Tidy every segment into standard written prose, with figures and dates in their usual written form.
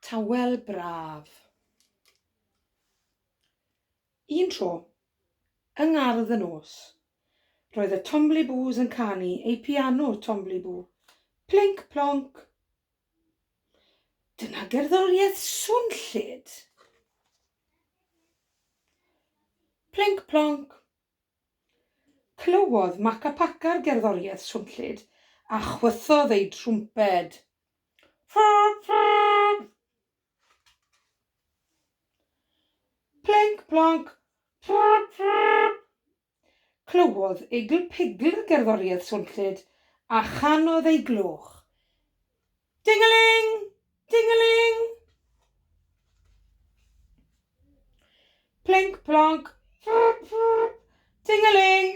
Tawel braf. Un tro, yng ngardd y nos, roedd y Tomblibŵs yn canu eu piano Tomblibŵ. Plinc plonc! Dyna gerddoriaeth swnllyd! Plinc plonc! Clywodd Macapaca'r gerddoriaeth swnllyd a chwythodd ei drwmped. Plinc plonc! Clywodd Igl Pigl y gerddoriaeth swnllyd a chanodd ei gloch. Ding-a-ling! Ding-a-ling! Plinc plonc! Ding-a-ling!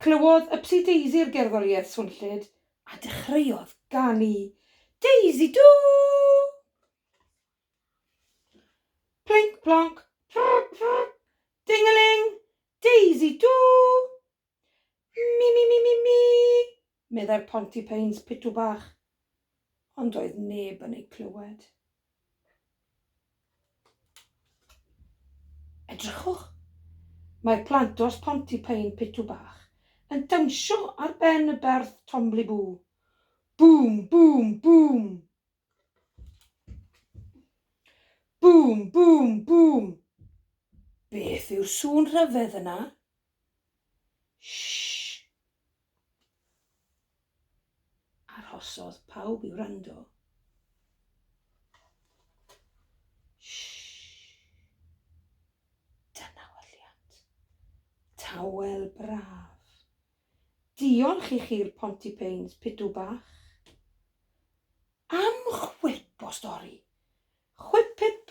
Clywodd Ypsi Daisy'r gerddoriaeth swnllyd a dechreuodd ganu Daisy Doo! Plinc plonc! Ding-a-ling! Daisy Doo! Mi, mi, mi, mi, mi, meddai'r Pontypeins pitw bach, ond doedd neb yn eu clywed. Edrychwch, mae'r plantos Pontypein pitw bach yn dawnsio ar ben y berth Tombli-bŵ. Bŵm, bŵm, bŵm! Bŵm, bŵm, bŵm! Beth yw'r sŵn rhyfedd yna? Shh! Arhosodd pawb i wrando. Shh! Dyna welliant. Tawel braf. Diolch i chi'r Pontypeins, pitw bach. Am chwip o stori. Chwip pip.